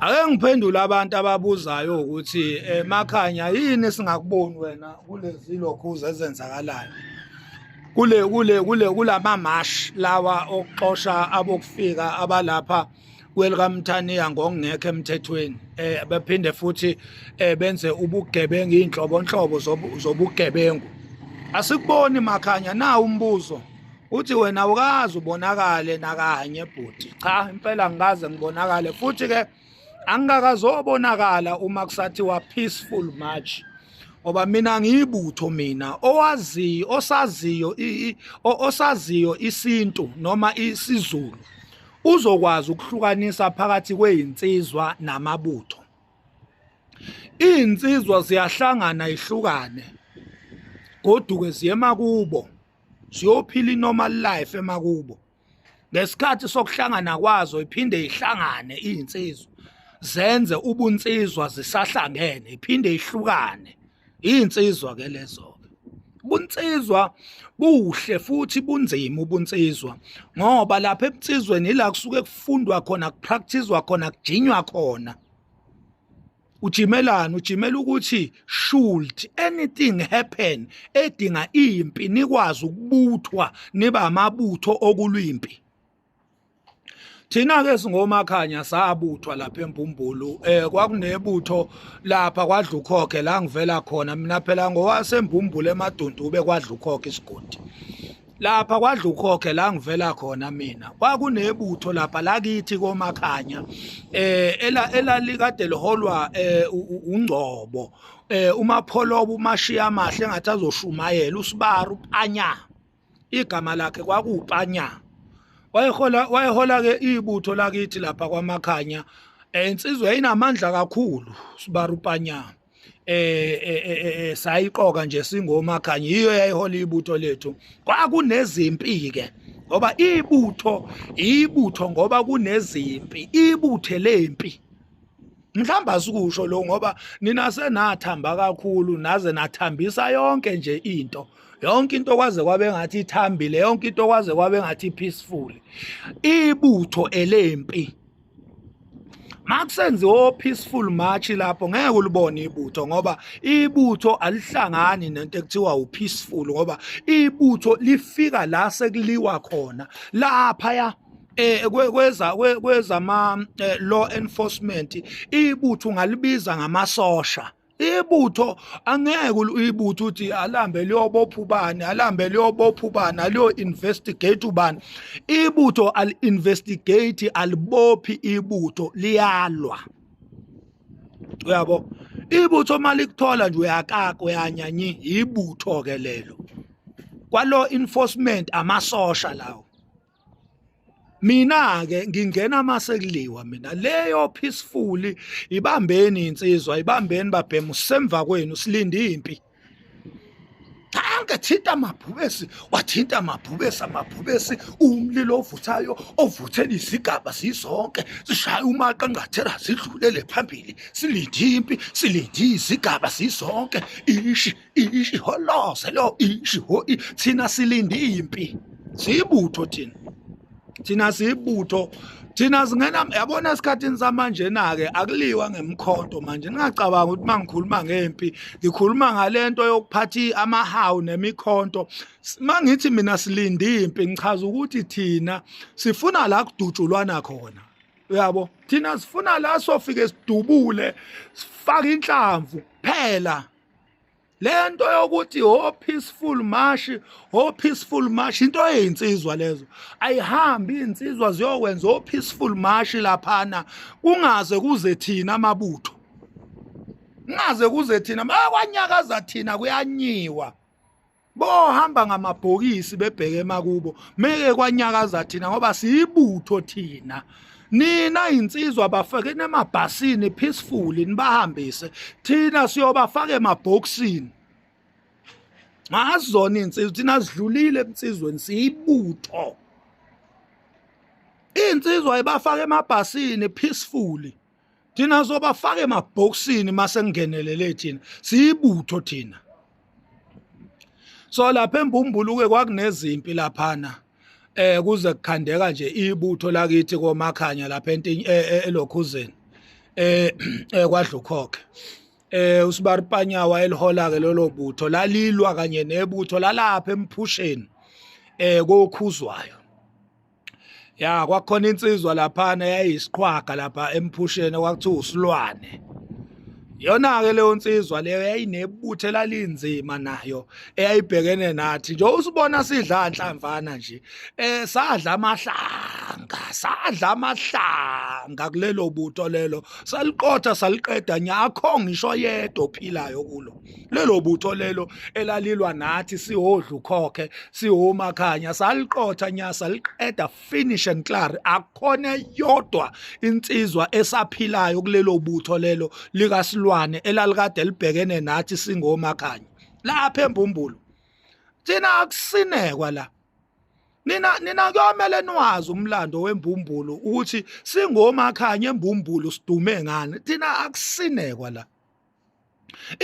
Ake ngiphendule abantu ababuzayo ukuthi emakhanya yini singakuboni wena kulezi lokhuza ezenzakalayo. Kule kule kule kulama march lawa okuxosha abokufika abalapha kwelikaMthaniya ngokungekho emthethweni bephinde futhi benze ubugebengu inhlobonhlobo zobugebengu. Asikuboni makhanya na umbuzo uthi wena awukaze ubonakale nakanye bhuti. Cha, impela ngikaze ngibonakale, futhi ke angikakazobonakala uma kusathiwa peaceful march, ngoba mina ngiyibutho. Mina owaziyo, osaziyo, osaziyo isintu noma isiZulu uzokwazi ukuhlukanisa phakathi kweyinsizwa namabutho. Iy'nsizwa ziyahlangana, ihlukane, goduke ziye emakubo, ziyophila i-normal life emakubo. Ngesikhathi sokuhlangana kwazo iphinde ihlangane iy'nsizwa, zenze ubunsizwa zisahlangene, iphinde ihlukane iy'nsizwa ke lezo-ke. Ubunsizwa buhle futhi bunzima ubunsizwa, ngoba lapha ebunsizweni ila kusuke kufundwa khona, kupracticewa khona, kujinywa khona. Ujimelani? Ujimela ukuthi should anything happen edinga impi, nikwazi ukubuthwa, niba amabutho okulwa impi. Thina ke singomakhanya sabuthwa lapha eMbumbulu, kwakunebutho lapha kwadla ukhokhe la ngivela khona mina. Phela ngowaseMbumbulu eMadundube, kwadla ukhokhe isigodi. Lapha kwadla ukhokhe la ngivela khona mina, kwakunebutho lapha lakithi komakhanya elalikade liholwa uNgcobo, uMapholobo, uMashiya amahle engathi azoshumayela, uSibaru Panya, igama lakhe kwakuPanya. Wayehola ke ibutho lakithi lapha kwaMakhanya. Insizwa yayinamandla kakhulu, Sibaru Panya. Sayiqoka nje singomakhanya, yiyo yayihola ibutho lethu. Kwakunezimpi ke, ngoba ibutho ibutho, ngoba kunezimpi ibuthe lempi. Mhlawumbe asikusho lo ngoba nina senathamba kakhulu, naze nathambisa yonke nje into, yonke into kwaze kwabe ngathi ithambile, yonke into kwaze kwabe ngathi peaceful. Ibutho elempi. Makusenziwa peaceful march lapho ngeke ulibone ibutho, ngoba ibutho alihlangani nento ekuthiwa upeaceful, ngoba ibutho lifika la sekuliwa khona lapha ya kweza kwezama law enforcement. Ibutho ungalibiza ngamasosha. Ibutho angeke ibutho uthi alambe liyobopha ubani, alambe liyobopha ubani, aliyo investigate ubani. Ibutho al investigate, alibophi, ibutho liyalwa, uyabo. Ibutho malikuthola nje uyakaka, uyanyanyi. Ibutho ke lelo kwa law enforcement, amasosha lawo. Mina ke ngingena mase kuliwa mina. Leyo peaceful ibambeni insizwa, ibambeni babhemu, semva kwenu, silinde impi. Anke thinta amabhubesi, wathinta amabhubesi, amabhubesi umlilo ovuthayo ovuthela izigaba zizonke, sishaya umaqa ngathela, zidlulele phambili, silinde impi, silinde izigaba zizonke. Ishi ishi holoze lo ishi ho, thina silinde impi, siyibutho thina, thina siyibutho thina. Singena, yabona, esikhathini samanje na-ke akuliwa ngemkhonto manje. Ningacabanga ukuthi uma ngikhuluma ngempi ngikhuluma ngalento yokuphatha amahawu nemikhonto. Uma ngithi mina silinde impi, ngichaza ukuthi thina sifuna la kudutshulwana khona, uyabo. Thina sifuna la sofike sidubule, sifake inhlamvu kuphela. Lento yokuthi ho peaceful march, ho peaceful march, into eyinsizwa lezo ayihambi. Insizwa ziyokwenza o peaceful march laphana, kungaze kuze thina amabutho, kungaze kuze thina. Makwanyakaza thina kuyanyiwa, bohamba ngamabhokisi bebheke emakubo meke kwanyakaza thina, ngoba siyibutho thina. Nina insizwa bafake emabhasini peaceful nibahambise, thina siyobafaka emabhokisini. Ngazona insizwa, thina sidlulile emsizweni, siyibutho. Insizwa ibafaka emabhasini peacefully, thina sobafaka emabhokisini mase kungenelele thina, siyibutho thina. So lapha eMbumbulu ke kwakunezimpi laphana, kuze kukhandeka nje ibutho lakithi komakhanya lapha elokhuzeni. eh, eh kwadlukhokhe eh uSibaripanyawa elihola ke lolo butho lalilwa kanye nebutho lalapha emphusheni eh kokhuzwayo. Ya, kwakhona insizwa laphana yayisiqhwaga lapha emphusheni kwakuthiwa uSilwane. Yona-ke leyo nsizwa leyo yayinebutho elalinzima nayo eyayibhekene nathi nje usibona sidla nhlamvana nje eh sadla amahlanga, sadla amahlanga kulelo butho lelo, saliqotha saliqeda nya, akho ngisho yedwa ophilayo kulo lelo butho lelo elalilwa nathi sihodla ukhokhe siwomakhanya, saliqotha nya saliqeda finish and clear. Akukhona yodwa insizwa esaphilayo kulelo butho lelo likaSilwane elalikade libhekene nathi singomakhanya lapha eMbumbulu. Thina akusinekwa la. Nina kuyomele niwazi umlando wembumbulu ukuthi singomakhanya embumbulu sidume ngani. Thina akusinekwa la.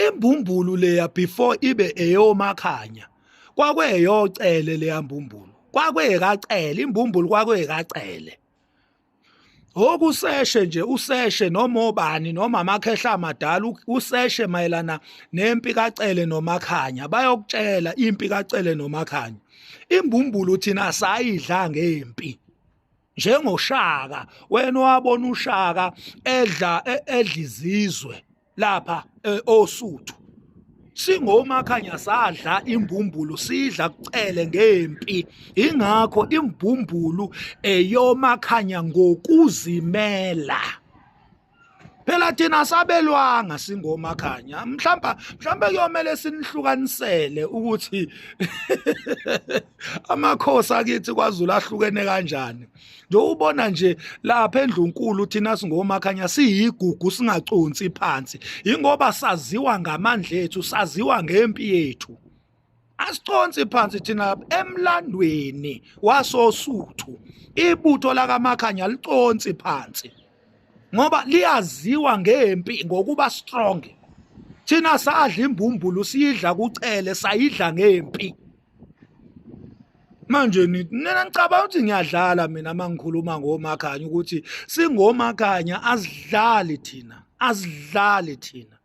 Imbumbulu leya before ibe eyomakhanya kwakweyocele leya mbumbulu, kwakweyekacele imbumbulu, kwakweyekacele. Okuseshe nje useshe noma obani noma amakhehla amadala useshe mayelana nempi kaCele noMakhanya, bayokutshela impi kaCele noMakhanya. Imbumbulu thina sayidla ngempi njengoshaka. Wena wabona ushaka edla edla izizwe lapha oSuthu, singomakhanya sadla imbumbulu, sidla kucele ngempi. Ingakho imbumbulu eyomakhanya ngokuzimela. Phela thina sabelwanga singomakhanya, mhlawumbe mhlawumbe kuyomele sinihlukanisele ukuthi amakhosi akithi kwaZulu ahlukene kanjani. Nje ubona nje lapha endlunkulu thina singomakhanya siyigugu, singaconsi phansi, ingoba saziwa ngamandla ethu, saziwa ngempi yethu. Asiconsi phansi thina emlandweni wasoSuthu, ibutho lakaMakhanya liconsi phansi ngoba liyaziwa ngempi, ngokuba strong. Thina sadla imbumbulu, siyidla kucele, sayidla ngempi. Manje nina ngicabanga ukuthi ngiyadlala mina mangikhuluma ngomakhanya ukuthi singomakhanya, asidlali thina, asidlali thina.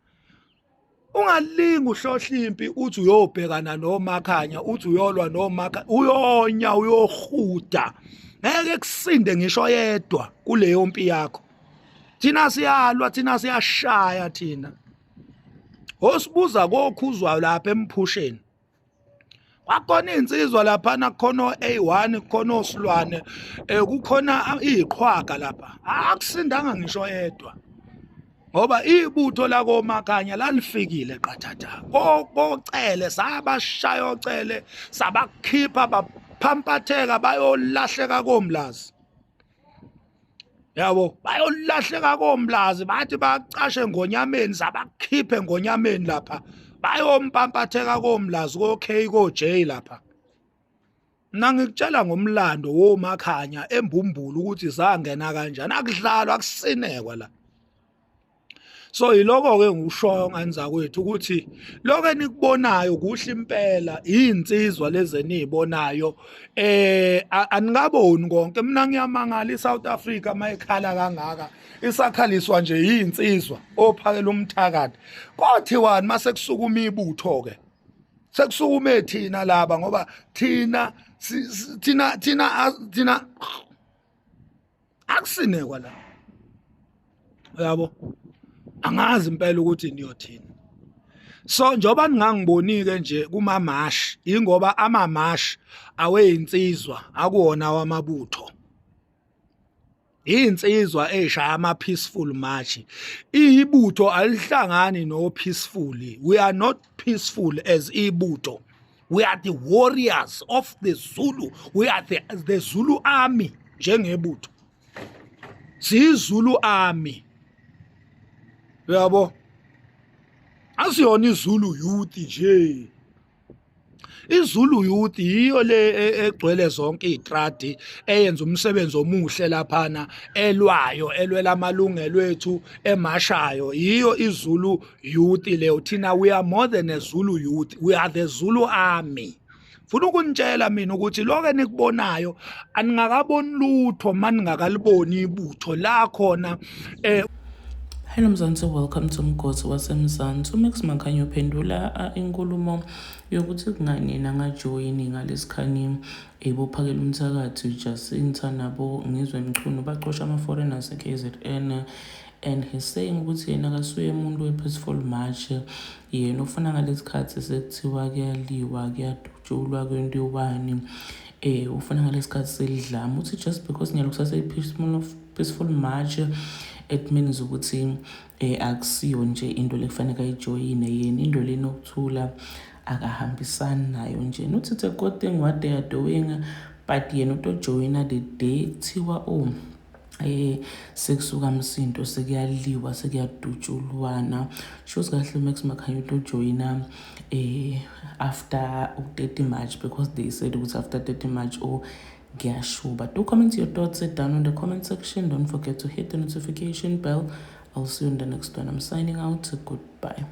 Ungalingi uhlohla impi uthi uyobhekana nomakhanya, uthi uyolwa nomakhanya, uyonya uyohuda, ngeke kusinde ngisho yedwa kuleyo mpi yakho. Thina siyalwa, thina siyashaya thina. Osibuza kokhuzwayo lapha emphusheni kwakhona iy'nsizwa laphana, kukhona o-A1, kukhona oSilwane, um kukhona iy'qhwaga lapha, akusindanga ngisho yedwa ngoba ibutho lakoMakhanya lalifikile qathatha kocele, sabashaya ocele, sabakhipha baphampatheka bayolahleka koMlazi. Yabo, bayolahleka koMlazi, bathi bacashe ngonyameni, sabakhiphe ngonyameni lapha, bayompampatheka koMlazi, ko-K ko-J lapha. Mina ngikutshela ngomlando womakhanya embumbulu ukuthi zangena kanjani, akudlalwa, akusinekwa la. So yiloko-ke ngikushoyo ngani zakwethu ukuthi lokho enikubonayo kuhle impela, iy'nsizwa lezi eniyibonayo eh anikaboni konke. Mina ngiyamangala iSouth Africa mayikhala kangaka, isakhaliswa nje iy'nsizwa ophakela umthakathi. Kothiwani mase kusukuma ibutho-ke, sekusukume thina laba, ngoba thina thina thina thina akusinekwa la. Uyabo, angazi impela ukuthi niyothini. So njengoba ningangiboni ke nje kumamashi, ingoba amamashi aweyinsizwa, akuwona wamabutho, insizwa eshaya ama peaceful march. Ibutho alihlangani no peaceful. We are not peaceful as ibutho, we are the warriors of the Zulu, we are the Zulu army. Njengebutho siyiZulu army, uyabo, asiyona iZulu youth nje. IZulu Youth yiyo le egcwele zonke izitradi, eyenza umsebenzi omuhle laphana, elwayo, elwela amalungelo ethu, emashayo, yiyo iZulu Youth leyo. Thina we are more than a Zulu Youth, we are the Zulu army. Funa ukunitshela mina ukuthi lokho enikubonayo aningakaboni lutho maningakaliboni ibutho la khona eh. Hello Mzansi, welcome to Mgosi waseMzansi. UMax Makhanya uphendula inkulumo yokuthi kungani yena angajoyini ngalesikhani ebophakela umthakathi Jacinta nabo Ngizwe Mchunu baxosha ama-foreigners e-KZN, and he's saying ukuthi yena akasuye umuntu we-peaceful march. Yena ufuna ngalesi khathi sekuthiwa kuyaliwa, kuyadutshulwa, kwentiwani, ufuna ngalesi khathi selidlama. Uthi just because nyalo kusase peaceful march, it means ukuthi akusiyo nje into lekufanele ayijoyine yena. Into lenokuthula akahambisani nayo nje. Uthi it's a good thing what they are doing, but yena utojoyina the day kuthiwa, oh, sekusuka msindo, sekuyaliwa, sekuyadutshulwana. Shows kahle uMax Makhanya utojoyina after u-30 March, because they said ukuthi after 30 March, oh, kuyashuba. Do comment your thoughts down in the comment section. Don't forget to hit the notification bell. I'll see you in the next one. I'm signing out. Goodbye.